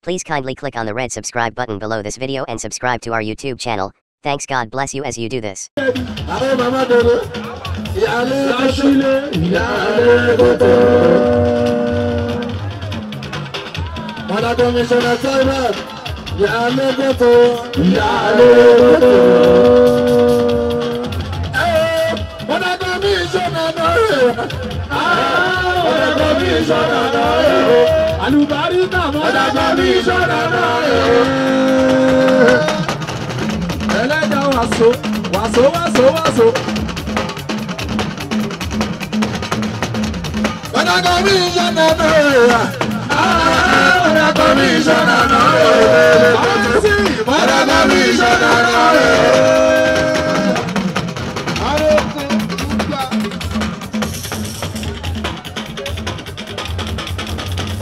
Please kindly click on the red subscribe button below this video and subscribe to our YouTube channel. Thanks. God bless you as you do this. Àlùbáríkà mọ́dàgbà mi ìṣọ́nà náà rẹ̀. Ẹlẹ́dàá wàsó wàsó wàsó wàsó. Mọ́dàgbà mi ìṣọ́nà náà rẹ̀. Mọ́dàgbà mi ìṣọ́nà náà rẹ̀. Mọ́dàgbà mi ìṣọ́nà náà rẹ̀.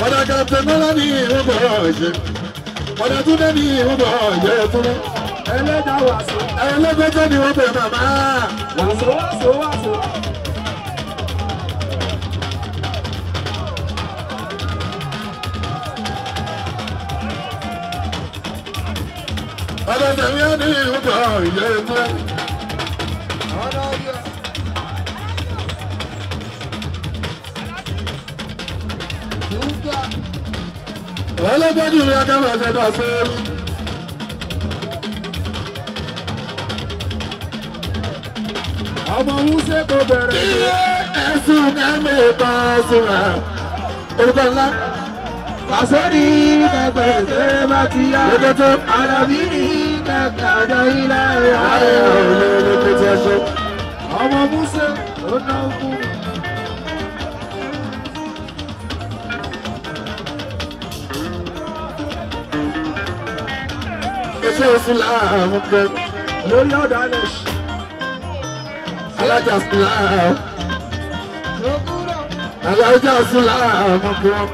Ọ̀dà kàpẹ́ ní ìwọ̀n ọ̀ṣẹ́. Ọ̀dà túnbẹ̀ ní ìwọ̀n ọ̀ṣẹ́ túnbẹ̀. Ẹlẹ́dàá wàsó. Ẹlẹ́gbẹ́jọ́ ni wọ́n bẹ̀ màmá. Wàsó wàsó wàsó. Ọ̀dà tẹ̀mí ní ìwọ̀n ọ̀ṣẹ́ túnbẹ̀. Ọlọ́gbọ́dún ni akáwọ̀ ẹ̀ṣẹ̀ bá ṣe é. Ọmọ Wúsẹ́ kò bẹ̀rẹ̀. Iye ẹ̀sùn ẹ̀mí ìta ṣùgbọ́n orúkọ ńlá. Pàṣẹ ní kẹ̀kẹ́ ìṣeré bá ti yá. Lókòtò. Àlàbí ní kẹ̀kẹ́ ọjọ́ ilé ẹ̀yà. Ayé òun ló ti ẹ̀ṣọ́. Ọmọ Wúsẹ́ ó náwó fún mi. Lórí ọ̀dà Alex. Alájà Sùlámù. Alájà Sùlámù kan.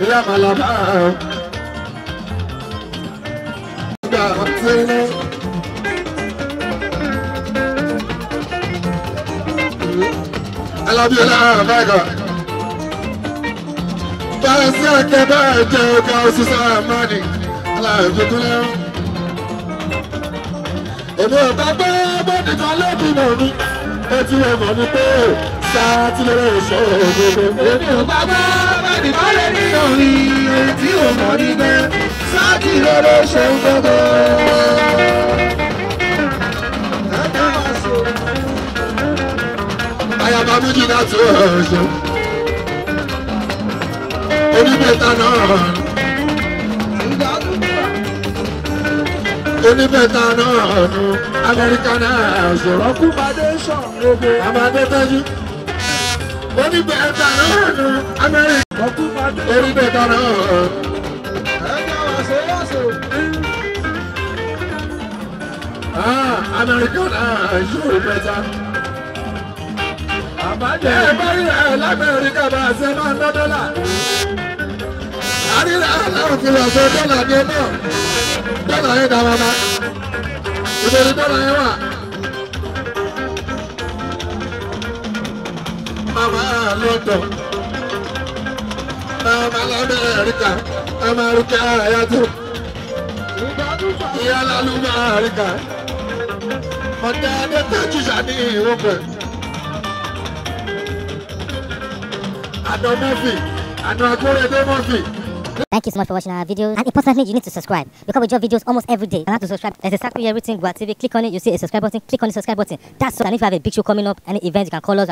Ilé àmàlàbà. Gbà sínú. Alábíọ́lá àbáyọ̀. Báyọ̀ sí àkẹ́ báyọ̀ jẹ́ ọkọ̀ oṣù sáà mọ́ni. Èmi ò bá gbé bọ́ọ̀dì kan lóbi mọ̀ mi, ó ti rẹ̀ mọ̀ mi pé sáà tí lè ṣe òdodo. Èmi ò bá gbé bọ́ọ̀dì kan lóbi mọ̀ mi, tí ò mọ̀ ní pé sáà tí lè ṣe òdodo. Ayaba méjì láti ọ̀ṣọ́. Oníbẹ̀ta náà. Oníbẹ̀ta náà nù Amẹ́ríkà náà ṣòro. Ọkùnbadé sàn gbogbo. Àbádé tẹ́jú. Oníbẹ̀ta náà nù Amẹ́ríkà. Ọkùnbadé. Oníbẹ̀ta náà. Ẹ̀ka wàṣọ wàṣọ. Amẹ́ríkà náà ṣòro bẹ̀ta. Àbádé. Ẹ bá rí ẹ l'Amẹ́ríkà bá a ṣe máa ná dọ́là. Àríra aláwọ̀ lọ sọ dọ́là ní ẹ náà. Dọ́là yẹn dára bá. Ìbẹ̀rù dọ́là yẹn wà. Màmá London. Màmá l'Amẹ́ríkà. Amẹ́ríkà yàtọ̀. Ìyá l'Alúmọ̀ríkà. Mọ̀tẹ́ Adétẹ́jú ṣàní ìwọ̀pẹ̀. Àná Murphy. Àná Akóredé Murphy. Thank you so much for watching our videos, and importantly, you need to subscribe because we drop videos almost every day. And how to subscribe? There's a circle here written Gua TV. Click on it, you see a subscribe button. Click on the subscribe button. That's all. And if you have a big show coming up, any event, you can call us.